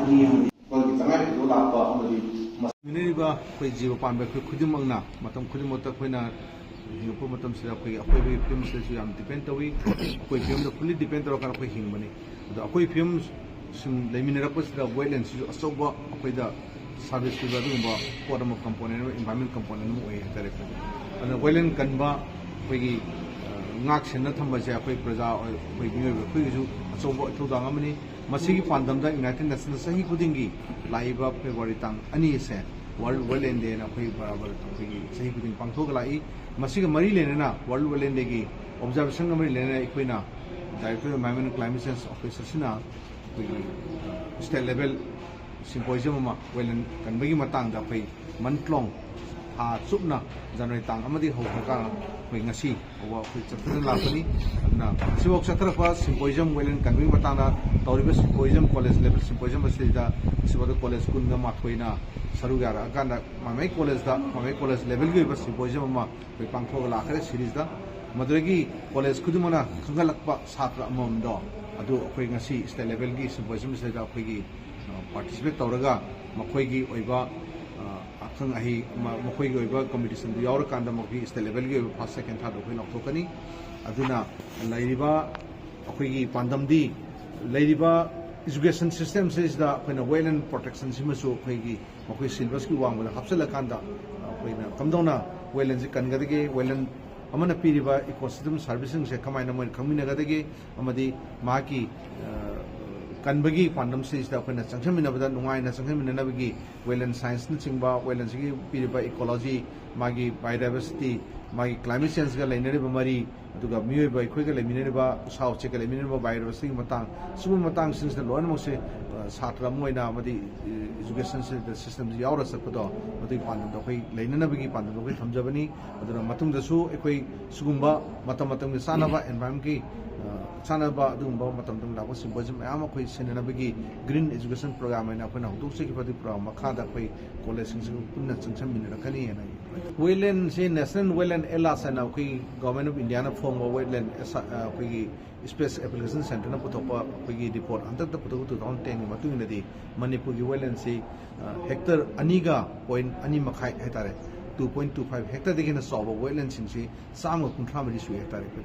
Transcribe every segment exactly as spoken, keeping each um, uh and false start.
ꯑꯅꯤ ꯑꯃꯗꯤ ꯃꯈꯣꯏꯒꯤ ꯇꯉꯥꯏ ꯐꯗꯕ ꯂꯥꯛꯄ ꯑꯃꯗꯤ ꯃꯤꯅꯔꯤꯕ ꯑꯩꯈꯣꯏ ꯖꯤꯕ ꯄꯥꯟꯕ ꯑꯩꯈꯣꯏ ꯈꯨꯗꯤꯡꯃꯛꯅ ꯃꯇꯝ ꯈꯨꯗꯤꯡꯃꯛꯇ ꯑꯩꯈꯣꯏꯅ ꯍꯤꯡꯉꯛꯄ ꯃꯇꯝꯁꯤꯗ ꯑꯩꯈꯣꯏꯒꯤ ꯑꯀꯣꯏꯕꯒꯤ ꯐꯤꯕꯝꯁꯤꯗꯁꯨ ꯌꯥꯝ ꯗꯤꯄꯦꯟ ꯇꯧꯏ꯫ ꯑꯩꯈꯣꯏ ꯐꯤꯕꯝꯗ ꯐꯨꯜꯂꯤ ꯗꯤꯄꯦꯟ ꯇꯧꯔꯀꯥꯟꯗ ꯑꯩꯈꯣꯏ ꯍꯤꯡꯕꯅꯤ꯫ ꯑꯗꯣ ꯑꯩꯈꯣꯏ ꯐꯤꯕꯝ ꯁꯨꯝ ꯂꯩꯃꯤꯟꯅꯔꯛꯄꯁꯤꯗ ꯋꯦꯠꯂꯦꯟꯁꯤꯁꯨ ꯑꯆꯧꯕ ꯑꯩꯈꯣꯏꯗ ꯁꯥꯔꯚꯤꯁ ꯄꯤꯕ ꯑꯗꯨꯒꯨꯝꯕ ꯄꯣꯠ ꯑꯃ, ꯀꯝꯄꯣꯅꯦꯟ ꯑꯃ, ꯏꯟꯚꯥꯏꯔꯟꯃꯦꯟ ꯀꯝꯄꯣꯅꯦꯟ ꯑꯃ ꯑꯣꯏ ꯍꯥꯏꯇꯥꯔꯦ ꯑꯩꯈꯣꯏ꯫ ꯑꯗꯨꯅ ꯋꯦꯠꯂꯦꯟ ꯀꯟꯕ ꯑꯩꯈꯣꯏꯒꯤ, ꯑ, ꯉꯥꯛ ꯁꯦꯟꯅ ꯊꯝꯕꯁꯦ ꯑꯩꯈꯣꯏ ꯄ꯭ꯔꯖꯥ ꯑꯣꯏ-, ꯑꯩꯈꯣꯏ ꯃꯤꯑꯣꯏꯕ ꯑꯩꯈꯣꯏꯒꯤꯁꯨ ꯑꯆꯧꯕ ꯊꯧꯗꯥꯡ ꯑꯃꯅꯤ꯫ ꯃꯁꯤꯒꯤ ꯄꯥꯟꯗꯝꯗ ꯌꯨꯅꯥꯏꯇꯦꯠ ꯅꯦꯁꯟꯅ ꯆꯍꯤ ꯈꯨꯗꯤꯡꯒꯤ ꯂꯥꯛꯏꯕ ꯐꯦꯕ꯭ꯔꯨꯋꯥꯔꯤ ꯇꯥꯡ ꯑꯅꯤ ꯑꯁꯦ ꯋꯥꯔꯜ ꯋꯦꯠꯂꯦꯟ ꯗꯦꯅ ꯑꯩꯈꯣꯏ ꯕꯔꯥꯕꯔ ꯑꯩꯈꯣꯏꯒꯤ ꯆꯍꯤ ꯈꯨꯗꯤꯡ ꯄꯥꯡꯊꯣꯛꯑꯒ ꯂꯥꯛꯏ꯫ ꯃꯁꯤꯒ ꯃꯔꯤ ꯂꯩꯅꯅ, ꯋꯥꯔꯜ ꯋꯦꯠꯂꯦꯟ ꯗꯦꯒꯤ ꯑꯣꯕꯖꯥꯔꯕꯦꯁꯟꯒ ꯃꯔꯤ ꯂꯩꯅꯅ ꯑꯩꯈꯣꯏꯅ directorate of environment climate change office ꯑꯁꯤꯅ ꯑꯩꯈꯣꯏꯒꯤ ꯁ꯭ꯇꯦꯠ ꯂꯦꯚꯦꯜ ꯁꯤꯝꯄꯣꯖꯤꯌꯝ ꯑꯃ ꯋꯦꯠꯂꯦꯟ ꯀꯟꯕꯒꯤ ꯃꯇꯥꯡꯗ ꯑꯩꯈꯣꯏ ꯃꯟꯊ ꯂꯣꯡ, ꯊꯥ ꯆꯨꯞꯅ, ꯖꯅꯋꯥꯔꯤ ꯇꯥꯡ ꯑꯃꯗꯒꯤ ꯍꯧꯈ꯭ꯔꯒ ꯑꯩꯈꯣꯏ ꯉꯁꯤ ꯐꯥꯎꯕ ꯑꯩꯈꯣꯏ ꯆꯠꯊꯗꯨꯅ ꯂꯥꯛꯄꯅꯤ꯫ ꯑꯗꯨꯅ ꯁꯤꯐꯥꯎ ꯆꯠꯊꯔꯛꯄ ꯁꯤꯝꯄꯣꯖꯤꯌꯝ ꯋꯦꯠꯂꯦꯟ ꯀꯟꯕꯒꯤ ꯃꯇꯥꯡꯗ ꯇꯧꯔꯤꯕ ꯁꯤꯝꯄꯣꯖꯤꯌꯝ, ꯀꯣꯂꯦꯖ ꯂꯦꯚꯦꯜ ꯁꯤꯝꯄꯣꯖꯤꯌꯝ ꯑꯁꯤꯗ ꯁꯤꯐꯥꯎꯗ ꯀꯣꯂꯦꯖ ꯀꯨꯟꯒ ꯃꯥꯊꯣꯏꯅ ꯁꯔꯨꯛ ꯌꯥꯔꯛꯑꯀꯥꯟꯗ ꯃꯥꯏꯃꯥꯏ ꯀꯣꯂꯦꯖꯇ, ꯃꯥꯏꯃꯥꯏ ꯀꯣꯂꯦꯖ ꯂꯦꯚꯦꯜꯒꯤ ꯑꯣꯏꯕ ꯁꯤꯝꯄꯣꯖꯤꯌꯝ ꯑꯃ ꯑꯩꯈꯣꯏ ꯄꯥꯡꯊꯣꯛꯑꯒ ꯂꯥꯛꯈ꯭ꯔꯦ ꯁꯤꯔꯤꯁꯇ꯫ ꯃꯗꯨꯗꯒꯤ ꯀꯣꯂꯦꯖ ꯈꯨꯗꯤꯡꯃꯛꯅ ꯈꯟꯒꯠꯂꯛꯄ ꯁꯥꯇ꯭ꯔ ꯑꯃꯃꯝꯗꯣ ꯑꯗꯨ ꯑꯩꯈꯣꯏ ꯉꯁꯤ ꯁ꯭ꯇꯦꯠ ꯂꯦꯚꯦꯜꯒꯤ ꯁꯤꯝꯄꯣꯖꯤꯌꯝꯁꯤꯗ ꯑꯩꯈꯣꯏꯒꯤ, ꯑ, ꯄꯥꯔꯇꯤꯁꯤꯄꯦꯠ ꯇꯧꯔꯒ ꯃꯈꯣꯏꯒꯤ ꯑꯣꯏꯕ, ꯑ, ꯑꯈꯪ ꯑꯍꯩ, ꯃ-, ꯃꯈꯣꯏꯒꯤ ꯑꯣꯏꯕ ꯀꯝꯄꯤꯇꯤꯁꯟꯗꯨ ꯌꯥꯎꯔꯀꯥꯟꯗ ꯃꯈꯣꯏꯒꯤ ꯁ꯭ꯇꯦꯠ ꯂꯦꯚꯦꯜꯒꯤ ꯑꯣꯏꯕ ꯐꯥꯔꯁ, ꯁꯦꯀꯦꯟ, ꯊꯥꯔꯗ ꯑꯩꯈꯣꯏ ꯂꯥꯎꯊꯣꯛꯀꯅꯤ꯫ ꯑꯗꯨꯅ ꯂꯩꯔꯤꯕ ꯑꯩꯈꯣꯏꯒꯤ ꯄꯥꯟꯗꯝꯗꯤ ꯂꯩꯔꯤꯕ ꯏꯖꯨꯀꯦꯁꯟ ꯁꯤꯁꯇꯦꯝꯁꯤꯗꯩꯁꯤꯗ ꯑꯩꯈꯣꯏꯅ ꯋꯦꯠꯂꯦꯟ ꯄ꯭ꯔꯣꯇꯦꯛꯁꯟꯁꯤꯃꯁꯨ ꯑꯩꯈꯣꯏꯒꯤ ꯃꯈꯣꯏ ꯁꯤꯂꯦꯕꯁꯀꯤ ꯋꯥꯡꯃꯗ ꯍꯥꯞꯆꯤꯜꯂꯀꯥꯟꯗ ꯑꯩꯈꯣꯏꯅ ꯀꯝꯗꯧꯅ ꯋꯦꯠꯂꯦꯟꯁꯤ ꯀꯟꯒꯗꯒꯦ, ꯋꯦꯠꯂꯦꯟ ꯑꯃꯅ ꯄꯤꯔꯤꯕ ꯏꯀꯣꯁꯤꯁꯇꯦꯝ ꯁꯥꯔꯚꯤꯁꯁꯤꯡꯁꯦ ꯀꯃꯥꯏꯅ ꯃꯣꯏꯅ ꯈꯪꯃꯤꯟꯅꯒꯗꯒꯦ ꯑꯃꯗꯤ ꯃꯍꯥꯛꯀꯤ, ꯑ, ꯀꯟꯕꯒꯤ ꯄꯥꯟꯗꯝꯁꯤꯗꯩꯁꯤꯗ ꯑꯩꯈꯣꯏꯅ ꯆꯪꯁꯤꯟꯃꯤꯟꯅꯕꯗ ꯅꯨꯡꯉꯥꯏꯅ ꯆꯪꯁꯤꯟꯃꯤꯟꯅꯅꯕꯒꯤ ꯋꯦꯠꯂꯦꯟ ꯁꯥꯏꯟꯁꯅꯆꯤꯡꯕ, ꯋꯦꯠꯂꯦꯟꯁꯤꯒꯤ ꯄꯤꯔꯤꯕ ꯏꯀꯣꯂꯣꯖꯤ, ꯃꯥꯒꯤ ꯕꯥꯏꯑꯣꯗꯥꯏꯕꯔꯁꯤꯇꯤ, ꯃꯥꯒꯤ ꯀ꯭ꯂꯥꯏꯃꯦꯠ ꯆꯦꯟꯖꯀ ꯂꯩꯅꯔꯤꯕ ꯃꯔꯤ, ꯑꯗꯨꯒ ꯃꯤꯑꯣꯏꯕ ꯑꯩꯈꯣꯏꯒ ꯂꯩꯃꯤꯟꯅꯔꯤꯕ, ꯎꯁꯥ ꯎꯆꯦꯛꯀ ꯂꯩꯃꯤꯟꯅꯔꯤꯕ ꯕꯥꯏꯑꯣꯗꯥꯏꯕꯔꯁꯤꯇꯤꯒꯤ ꯃꯇꯥꯡ, ꯁꯤꯒꯨꯝꯕ ꯃꯇꯥꯡꯁꯤꯡꯁꯤꯗ ꯂꯣꯏꯅꯃꯛꯁꯦ, ꯑ, ꯁꯥꯇ꯭ꯔ ꯑꯃ ꯑꯣꯏꯅ ꯑꯃꯗꯤ, ꯑ, ꯏꯖꯨꯀꯦꯁꯟ ꯁꯤꯁꯇꯦꯝꯁꯤ ꯌꯥꯎꯔ ꯆꯠꯄꯗꯣ, ꯃꯗꯨꯒꯤ ꯄꯥꯟꯗꯝꯗꯣ ꯑꯩꯈꯣꯏ ꯂꯩꯅꯅꯕꯒꯤ ꯄꯥꯟꯗꯝꯗꯣ ꯑꯩꯈꯣꯏ ꯊꯝꯖꯕꯅꯤ꯫ ꯑꯗꯨꯅ ꯃꯇꯨꯡꯗꯁꯨ ꯑꯩꯈꯣꯏ ꯁꯤꯒꯨꯝꯕ ꯃꯇꯝ ꯃꯇꯝꯒꯤ ꯆꯥꯅꯕ ꯏꯟꯚꯥꯏꯔꯟꯃꯦꯟꯀꯤ, ꯑ, ꯆꯥꯅꯕ ꯑꯗꯨꯒꯨꯝꯕ ꯃꯇꯝ ꯃꯇꯝꯒꯤ ꯂꯥꯛꯄ ꯁꯤꯝꯄꯣꯖꯤꯌꯝ ꯃꯌꯥꯝ ꯑꯃ ꯑꯩꯈꯣꯏ ꯁꯤꯟꯅꯅꯕꯒꯤ ꯒ꯭ꯔꯤꯟ ꯏꯖꯨꯀꯦꯁꯟ ꯄ꯭ꯔꯣꯒ꯭ꯔꯥꯝ ꯍꯥꯏꯅ ꯑꯩꯈꯣꯏꯅ ꯍꯧꯗꯣꯛꯆꯈꯤꯕ ꯑꯗꯨꯒꯤ ꯄ꯭ꯔꯣꯒ꯭ꯔꯥꯝ ꯃꯈꯥꯗ ꯑꯩꯈꯣꯏ ꯀꯣꯂꯦꯖꯁꯤꯡꯁꯤꯒ ꯄꯨꯟꯅ ꯆꯪꯁꯤꯟꯃꯤꯟꯅꯔꯛꯀꯅꯤ ꯍꯥꯏꯅ ꯑꯩ Wetlandꯁꯤ National Wetland Atlas ꯍꯥꯏꯅ ꯑꯩꯈꯣꯏꯒꯤ Government of Indiaꯅ ꯐꯣꯡꯕ wetland ꯑꯦꯁ-, ꯑ, ꯑꯩꯈꯣꯏꯒꯤ Special Application Centreꯅ ꯄꯨꯊꯣꯛꯄ ꯑꯩꯈꯣꯏꯒꯤ report ꯍꯟꯗꯛꯇ ꯄꯨꯊꯣꯛꯄ two thousand tenꯒꯤ ꯃꯇꯨꯡ ꯏꯟꯅꯗꯤ ꯃꯅꯤꯄꯨꯔꯒꯤ wetlandꯁꯤ, ꯑ, hectare ꯑꯅꯤꯒ point ꯑꯅꯤ ꯃꯈꯥꯏ ꯍꯥꯏꯇꯥꯔꯦ, two point two five hectareꯗꯒꯤ ꯍꯦꯟꯅ ꯆꯥꯎꯕ wetlandꯁꯤꯡꯁꯤ ꯆꯥꯝꯃꯒ ꯀꯨꯟꯊ꯭ꯔꯥ ꯃꯔꯤ ꯁꯨꯏ ꯍꯥꯏꯇꯥꯔꯦ ꯑꯩꯈꯣꯏ꯫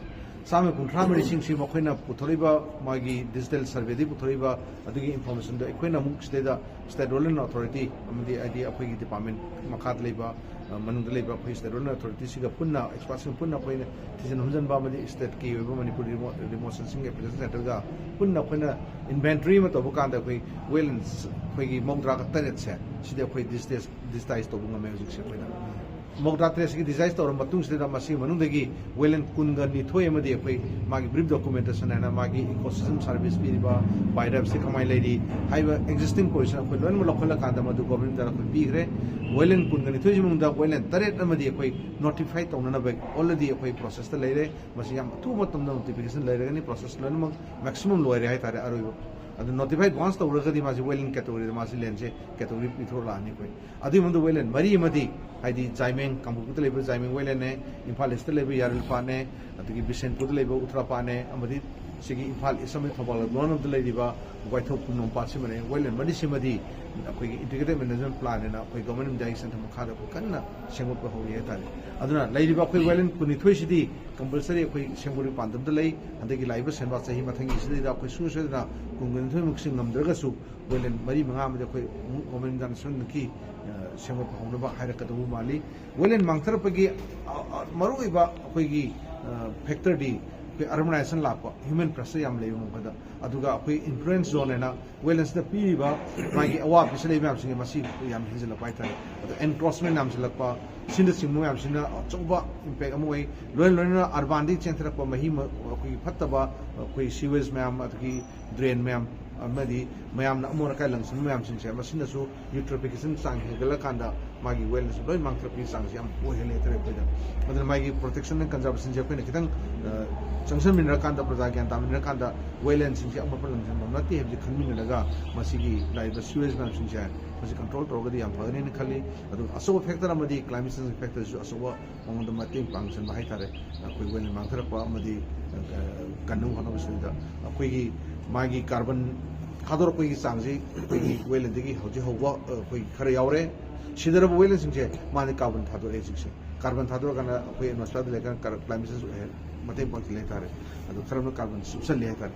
ꯆꯥꯝꯃꯒ ꯀꯨꯟꯊ꯭ꯔꯥ ꯃꯔꯤꯁꯤꯡꯁꯤ ꯃꯈꯣꯏꯅ ꯄꯨꯊꯣꯔꯛꯏꯕ ꯃꯥꯒꯤ digital surveyꯗꯒꯤ ꯄꯨꯊꯣꯔꯛꯏꯕ ꯑꯗꯨꯒꯤ informationꯗꯣ ꯑꯩꯈꯣꯏꯅ ꯑꯃꯨꯛ ꯁꯤꯗꯩꯗ State Wetland Authority ꯑꯃꯗꯤ ꯍꯥꯏꯗꯤ ꯑꯩꯈꯣꯏꯒꯤ department ꯃꯈꯥꯗ ꯂꯩꯕ, ꯑ, ꯃꯅꯨꯡꯗ ꯂꯩꯕ ꯑꯩꯈꯣꯏ State Wetland Authorityꯁꯤꯒ ꯄꯨꯟꯅ, expertꯁꯤꯡ ꯄꯨꯟꯅ ꯑꯩꯈꯣꯏꯅ ꯊꯤꯖꯤꯟ ꯍꯨꯝꯖꯤꯟꯕ ꯑꯃꯗꯤ stateꯀꯤ ꯑꯣꯏꯕ Manipur remote, remote sensing application centreꯒ ꯄꯨꯟꯅ ꯑꯩꯈꯣꯏꯅ inventory ꯑꯃ ꯇꯧꯕ ꯀꯥꯟꯗ ꯑꯩꯈꯣꯏ wetlands ꯑꯩꯈꯣꯏꯒꯤ ꯃꯧꯗ꯭ꯔꯥꯒ ꯇꯔꯦꯠꯁꯦ ꯁꯤꯗꯤ ꯑꯩꯈꯣꯏ digitize, digitize ꯇꯧꯕ ꯉꯝꯃꯦ ꯍꯧꯖꯤꯛꯁꯦ ꯑꯩꯈꯣꯏꯅ꯫ ꯃꯧꯗ꯭ꯔꯥ ꯇꯔꯦꯠꯁꯤꯒꯤ digitize ꯇꯧꯔꯕ ꯃꯇꯨꯡꯁꯤꯗ ꯃꯁꯤꯒꯤ ꯃꯅꯨꯡꯗꯒꯤ wetland ꯀꯨꯟꯒ ꯅꯤꯊꯣꯏ ꯑꯃꯗꯤ ꯑꯩꯈꯣꯏ ꯃꯥꯒꯤ brief documentation ꯍꯥꯏꯅ ꯃꯥꯒꯤ ecosystem service ꯄꯤꯔꯤꯕ, biodiversity ꯀꯃꯥꯏꯅ ꯂꯩꯔꯤ ꯍꯥꯏꯕ existing position ꯑꯩꯈꯣꯏ ꯂꯣꯏꯅꯃꯛ ꯂꯧꯈꯠꯂꯀꯥꯟꯗ ꯃꯗꯨ governmentꯗ ꯑꯩꯈꯣꯏ ꯄꯤꯈ꯭ꯔꯦ꯫ Wetland ꯀꯨꯟꯒ ꯅꯤꯊꯣꯏꯁꯤ ꯃꯅꯨꯡꯗ wetland ꯇꯔꯦꯠ ꯑꯃꯗꯤ ꯑꯩꯈꯣꯏ notify ꯇꯧꯅꯅꯕ already ꯑꯩꯈꯣꯏ processꯇ ꯂꯩꯔꯦ꯫ ꯃꯁꯤ ꯌꯥꯝ ꯑꯊꯨꯕ ꯃꯇꯝꯗ notification ꯂꯩꯔꯒꯅꯤ, process ꯂꯣꯏꯅꯃꯛ maximum ꯂꯣꯏꯔꯦ ꯍꯥꯏꯇꯥꯔꯦ ꯑꯔꯣꯏꯕ꯫ ꯑꯗꯨ notify once ꯇꯧꯔꯒꯗꯤ ꯃꯥꯁꯤ wetland categoryꯗ ꯃꯥꯁꯤ landꯁꯦ category ꯄꯤꯊꯣꯔꯂꯛꯑꯅꯤ ꯑꯩꯈꯣꯏ꯫ ꯑꯗꯨꯒꯤ ꯃꯅꯨꯡꯗ wetland ꯃꯔꯤ ꯑꯃꯗꯤ ꯍꯥꯏꯗꯤ ꯖꯥꯏꯃꯦꯡ, ꯀꯥꯡꯄꯣꯛꯄꯤꯗ ꯂꯩꯕ ꯖꯥꯏꯃꯦꯡ wetlandꯅꯦ, ꯏꯝꯐꯥꯜ Eastꯇ ꯂꯩꯕ ꯌꯥꯔꯤꯜ ꯄꯥꯠꯅꯦ, ꯑꯗꯒꯤ ꯕꯤꯁꯦꯟꯄꯨꯔꯗ ꯂꯩꯕ ꯎꯇ꯭ꯔꯥ ꯄꯥꯠꯅꯦ, ꯑꯃꯗꯤ ꯁꯤꯒꯤ ꯏꯝꯐꯥꯜ East ꯑꯃꯗꯤ ꯊꯧꯕꯥꯜ ꯂꯣꯟ ꯑꯃꯗ ꯂꯩꯔꯤꯕ ꯋꯥꯏꯊꯧ ꯈꯨꯝꯅꯣꯡ ꯄꯥꯠꯁꯤꯃꯅꯦ꯫ Wetland ꯃꯔꯤꯁꯤꯃꯗꯤ ꯑꯩꯈꯣꯏꯒꯤ Integrated Management Plan ꯍꯥꯏꯅ ꯑꯩꯈꯣꯏ Government of India centre ꯃꯈꯥꯗ ꯑꯩꯈꯣꯏ ꯀꯟꯅ ꯁꯦꯝꯒꯠꯄ ꯍꯧꯔꯤ ꯍꯥꯏꯇꯥꯔꯦ꯫ ꯑꯗꯨꯅ ꯂꯩꯔꯤꯕ ꯑꯩꯈꯣꯏ wetland ꯀꯨꯟꯅꯤꯊꯣꯏꯁꯤꯗꯤ compulsory ꯑꯩꯈꯣꯏ ꯁꯦꯝꯒꯠꯄꯒꯤ ꯄꯥꯟꯗꯝꯗ ꯂꯩ꯫ ꯍꯟꯗꯛꯀꯤ ꯂꯥꯛꯏꯕ ꯁꯦꯟꯕꯥ ꯆꯍꯤ ꯃꯊꯪꯒꯤ ꯁꯤꯗꯩꯗ ꯑꯩꯈꯣꯏ ꯁꯨꯡꯁꯣꯏ ꯁꯣꯏꯗꯅ ꯀꯨꯟ ꯀꯨꯟꯅꯤꯊꯣꯏꯃꯨꯛꯁꯤ ꯉꯝꯗ꯭ꯔꯒꯁꯨ wetland ꯃꯔꯤ ꯃꯉꯥ ꯑꯃꯗꯤ ꯑꯩꯈꯣꯏ ꯑꯃꯨꯛ Government of India ꯅ ꯁꯣꯏꯗꯅꯀꯤ, ꯑ, ꯁꯦꯝꯒꯠꯄ ꯍꯧꯅꯕ ꯍꯥꯏꯔꯛꯀꯗꯧꯕ ꯃꯥꯜꯂꯤ꯫ Wetland ꯃꯥꯡꯊꯔꯛꯄꯒꯤ, ꯑ, ꯑ, ꯃꯔꯨꯑꯣꯏꯕ ꯑꯩꯈꯣꯏꯒꯤ, ꯑ, factorꯗꯤ ꯑꯩꯈꯣꯏ urbanization ꯂꯥꯛꯄ, human pressure ꯌꯥꯝ ꯂꯩꯕ ꯃꯐꯝꯗ, ꯑꯗꯨꯒ ꯑꯩꯈꯣꯏ influence zone ꯍꯥꯏꯅ wetlandsꯇ ꯄꯤꯔꯤꯕ ꯃꯥꯒꯤ ꯑꯋꯥꯕ ꯄꯤꯁꯜꯂꯛꯏ ꯃꯌꯥꯝꯁꯤꯡꯁꯦ ꯃꯁꯤ ꯌꯥꯝ ꯍꯦꯟꯖꯜꯂꯛꯄ ꯍꯥꯏꯇꯥꯔꯦ꯫ ꯑꯗꯣ encroachment ꯌꯥꯝꯁꯤꯜꯂꯛꯄ, ꯁꯤꯅꯆꯤꯡꯕ ꯃꯌꯥꯝꯁꯤꯅ ꯑꯆꯧꯕ impact ꯑꯃ ꯑꯣꯏ꯫ ꯂꯣꯏꯅ ꯂꯣꯏꯅꯅ urbanꯗꯒꯤ ꯆꯦꯟꯊꯔꯛꯄ ꯃꯍꯤ ꯃ-, ꯑꯩꯈꯣꯏꯒꯤ ꯐꯠꯇꯕ, ꯑꯩꯈꯣꯏ sewage ꯃꯌꯥꯝ, ꯑꯗꯒꯤ drain ꯃꯌꯥꯝ, ꯑꯃꯗꯤ ꯃꯌꯥꯝꯅ ꯑꯃꯣꯠ ꯑꯀꯥꯏ ꯂꯪꯁꯤꯟꯕ ꯃꯌꯥꯝꯁꯤꯡꯁꯦ, ꯃꯁꯤꯅꯁꯨ eutrophication ꯆꯥꯡ ꯍꯦꯟꯒꯠꯂꯀꯥꯟꯗ ꯃꯥꯒꯤ wellꯅꯁꯨ ꯂꯣꯏ ꯃꯥꯡꯊꯔꯛꯄꯒꯤ ꯆꯥꯡꯁꯦ ꯌꯥꯝ ꯑꯣꯏꯍꯜꯂꯦ ꯍꯥꯏꯇꯥꯔꯦ ꯑꯩꯈꯣꯏꯗ꯫ ꯑꯗꯨꯅ ꯃꯥꯒꯤ protection and conservationꯁꯦ ꯑꯩꯈꯣꯏꯅ ꯈꯤꯇꯪ, ꯑ, ꯆꯪꯁꯤꯟꯃꯤꯟꯅꯔꯀꯥꯟꯗ, ꯄ꯭ꯔꯖꯥ ꯒ꯭ꯌꯥꯟ ꯇꯥꯃꯤꯟꯅꯔꯀꯥꯟꯗ wetlandꯁꯤꯡꯁꯦ ꯑꯃꯣꯠꯄ ꯂꯪꯁꯤꯟꯐꯝ ꯅꯠꯇꯦ ꯍꯥꯏꯕꯁꯤ ꯈꯟꯃꯤꯟꯅꯔꯒ, ꯃꯁꯤꯒꯤ ꯂꯥꯛꯏꯕ sewage ꯃꯌꯥꯝꯁꯤꯡꯁꯦ ꯃꯁꯤ control ꯇꯧꯔꯒꯗꯤ ꯌꯥꯝ ꯐꯒꯅꯤꯅ ꯈꯜꯂꯤ꯫ ꯑꯗꯨꯒ ꯑꯆꯧꯕ factor ꯑꯃꯗꯤ climate change factorꯁꯨ ꯑꯆꯧꯕ ꯃꯉꯣꯟꯗ ꯃꯇꯦꯡ ꯄꯥꯡꯁꯤꯟꯕ ꯍꯥꯏꯇꯥꯔꯦ꯫ ꯑꯩꯈꯣꯏ wetland ꯃꯥꯡꯊꯔꯛꯄ ꯑꯃꯗꯤ, ꯑ, ꯀꯟꯅꯕ ꯍꯣꯠꯅꯕꯁꯤꯗ ꯑꯩꯈꯣꯏꯒꯤ ꯃꯥꯒꯤ carbon ꯊꯥꯗꯣꯔꯛꯄꯒꯤ ꯆꯥꯡꯁꯤ ꯑꯩꯈꯣꯏꯒꯤ wetlandꯗꯒꯤ ꯍꯧꯖꯤꯛ ꯍꯧꯕ, ꯑ, ꯑꯩꯈꯣꯏ ꯈꯔ ꯌꯥꯎꯔꯦ꯫ ꯁꯤꯗꯔꯕ wetlandꯁꯤꯡꯁꯦ ꯃꯥꯅ carbon ꯊꯥꯗꯣꯔꯛꯑꯦ ꯍꯧꯖꯤꯛꯁꯦ꯫ Carbon ꯊꯥꯗꯣꯔꯛꯑꯀꯥꯟꯗ ꯑꯩꯈꯣꯏ atmosphereꯗ ꯂꯩꯔꯀꯥꯟꯗ climate change ꯑꯣꯏꯍꯜ-, ꯃꯇꯦꯡ ꯄꯥꯡꯁꯤꯜꯂꯦ ꯍꯥꯏꯇꯥꯔꯦ꯫ ꯑꯗꯨ ꯈꯔ ꯑꯃꯅ carbon ꯆꯨꯞꯁꯜꯂꯦ ꯍꯥꯏꯇꯥꯔꯦ꯫